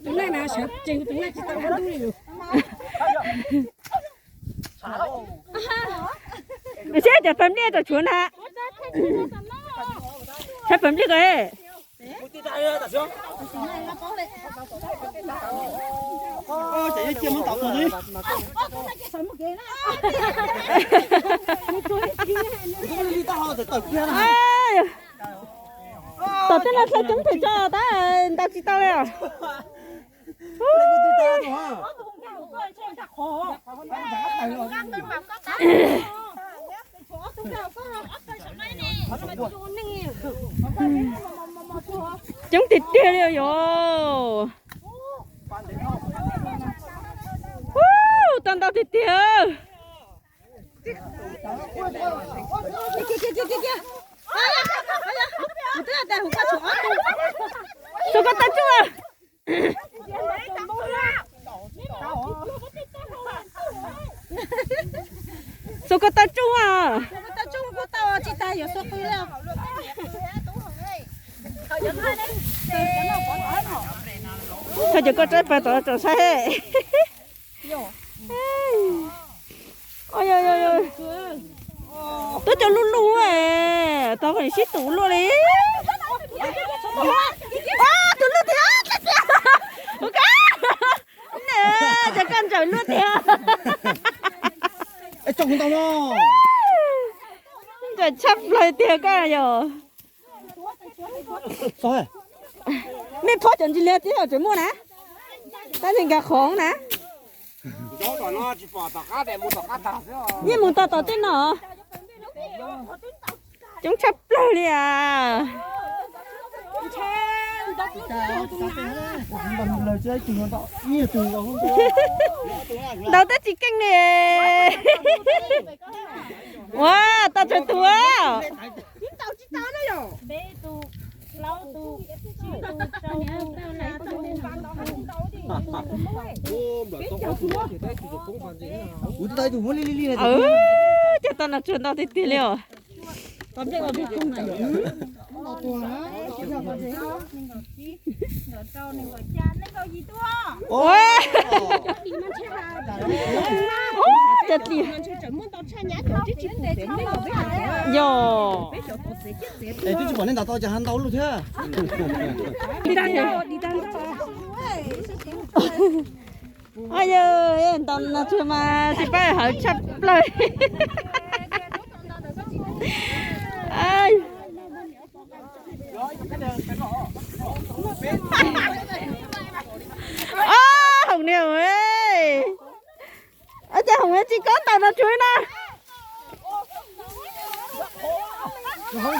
Tus neeg na sawv tsees, tus neeg tsis tau hab ntub li. Saib cov pawg npliaj rau tshuav na. Saib pawg npliaj ko. Tom tej no txhaj coob phem tso tab ntau tsis tau li os. Coob tiag tiag li yog. Tau ntau tiag tiag. Xua koj tau tsuj. Xua koj tau tsuj a. Txhob cov koj tsaib pawg tod tsom saib. Twb cov luj luj, tau sib tus luaj li. Tus luj tiag, cov koj ntsawm luaj tiag. Ntsawm tshaj plaws tiag koj yog. Nej phob cov ntsis liag tib yog tseem muaj na. Tab sis nkag qhov na. Yeej mus tau tom tej no. Coob tshaj plaws li as. Ntau tab tsis keej li. Ua, tau tsawg tus? Ces tau nas tsuag ntau tiag tiag li os. Yog. Es twb tsis pom nej ntaus tau cas ha ntau lub thiab. Yog, ntaus nas tsuag mas tsis pab hawv tshaj plaws. Hoom niag, cas Hoom tsis kob ntaus nas tsuag na.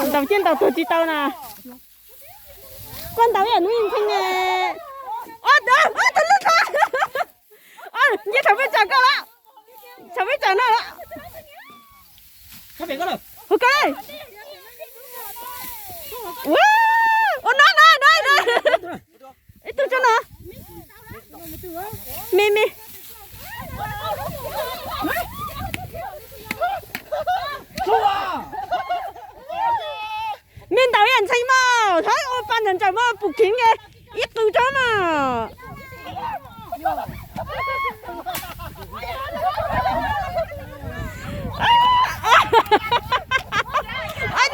Ntaus ciaj ntaus tuag tsis tau na. Koj ntaus ib yam hnub ib ntxhee. Tus lub tha. Nce thaum peb tsam koj lawm. Thaum peb tsam no lawm. Hu koj. Ua no no no. Ib tug tso no. Me me. Me ntaus ib yam ntxhee mas, thov ua pa ntsawm ntsawm mas pum khiv ib qw rau mas.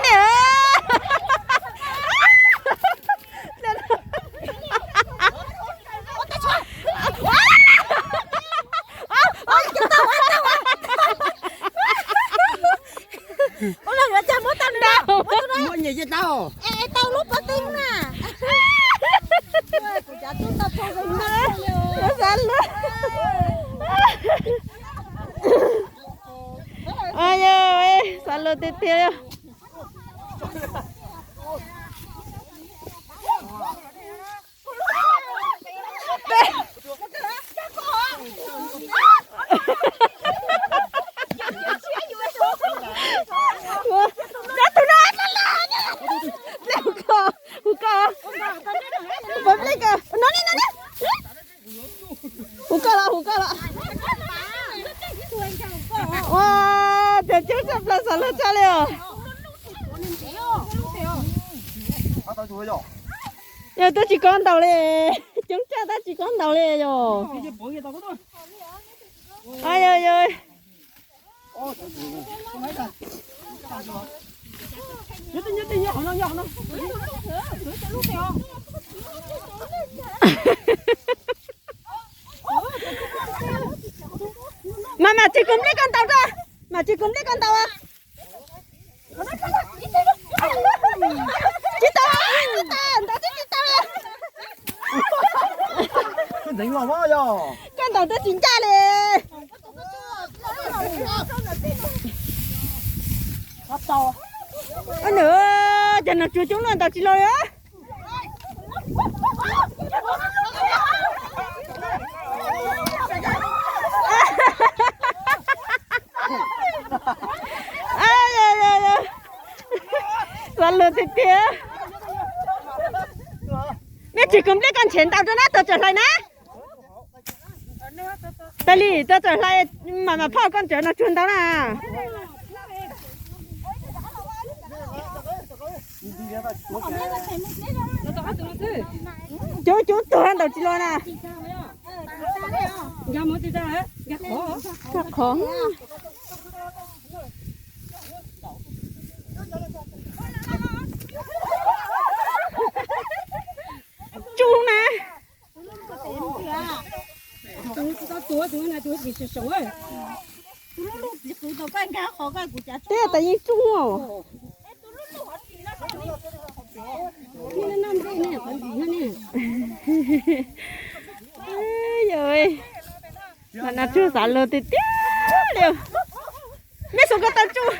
Niam. Ua los yuav cas muab tau nws, muab nyiam ces tau. Es tau lub pob tib na. Kuv cav tub tau tau zoo na. Xav lawm. Xav lawm tiag tiag li. Tus no, hu koj, hu koj, hu koj los, hu koj los. Ua, tes Txaj plaws xav luag tshaj li os. Yog twb tsis kob ntaus li, coob tshaj tab tsis kob ntaus li yog. Ay, ay, ay. Mas mam tsis koom nplej koj ntaus rau, mam tsis koom nplej koj ntaus. Tsis tau, tsis tau, ntaus tsis tau. Koj ntaus twb tsis ncaj li. Nws, cas no tsuag coob luaj ntaus tsis los li. Xav luag tiag tiag. Nej tsis koom nplej koj ntshe ntaus rau na, tuav tsawm hlais na. Tas li tuav tsawm hlais, mam mam phoj koj ntshe no tsuag ntau na. Cov cov tuag ntaus tsis los na. Qhov. Tsuj na. Twb tas yeej tsuj. Yog, mas no tsuag xav luag tiag tiag li. Nej xub ko tau tsuj.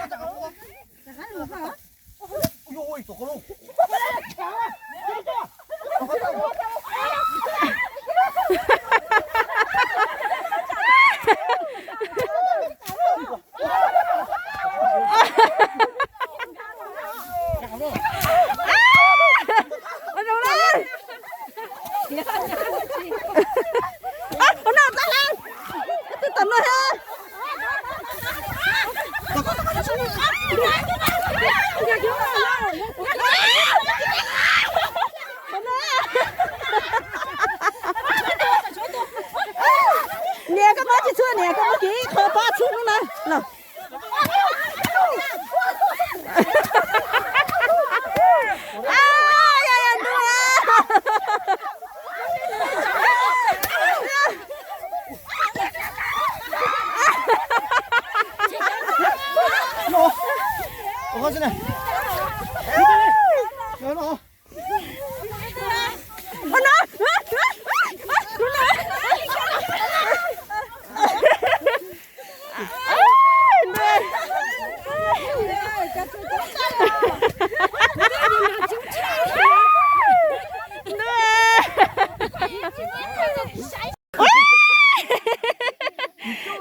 Niam, koj muab tsis txhua, niam, koj muab kiv qhov pob txhub hnub na los.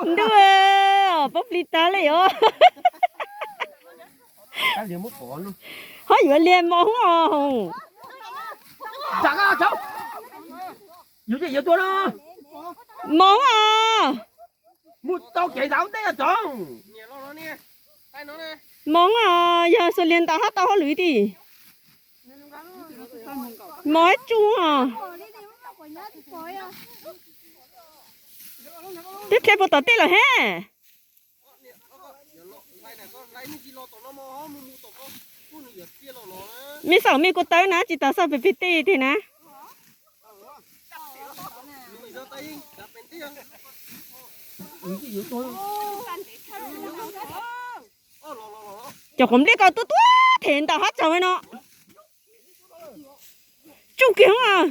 Ntuj, pob plis tag li os. Ho yuav liag mos hub os. Mos hub os. Mos hub os, yog xuas liag ntaus hab tau hauj lwm tiag. Mos ib tsuj os. Twb dhia puas tom tej lawm hab. Mej xaum mej kua tawb na, tsis tas xaum pem pem tej tiag na. Cov quav nplej ko tuab tuab them ntaus hab tsaug no. Tsuj kiag hub.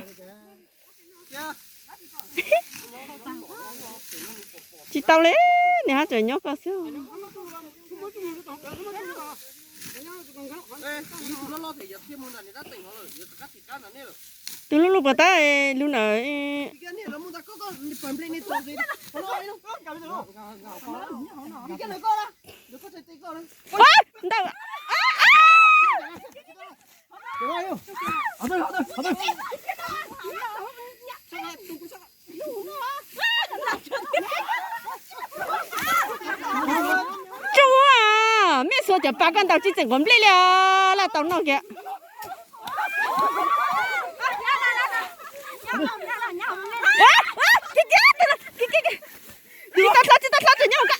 Tsis tau li, niam hab tseem nyob koj xwb. Tus lub lub puas tab lub ntawd. Ntawm. Tsuj a. Txhua cov pas koj ntaus tsis tseem quav nplej li os, laj tau noj kiag. Tsis tau dlhau, tsis tau dlhau, tseem nyob ko.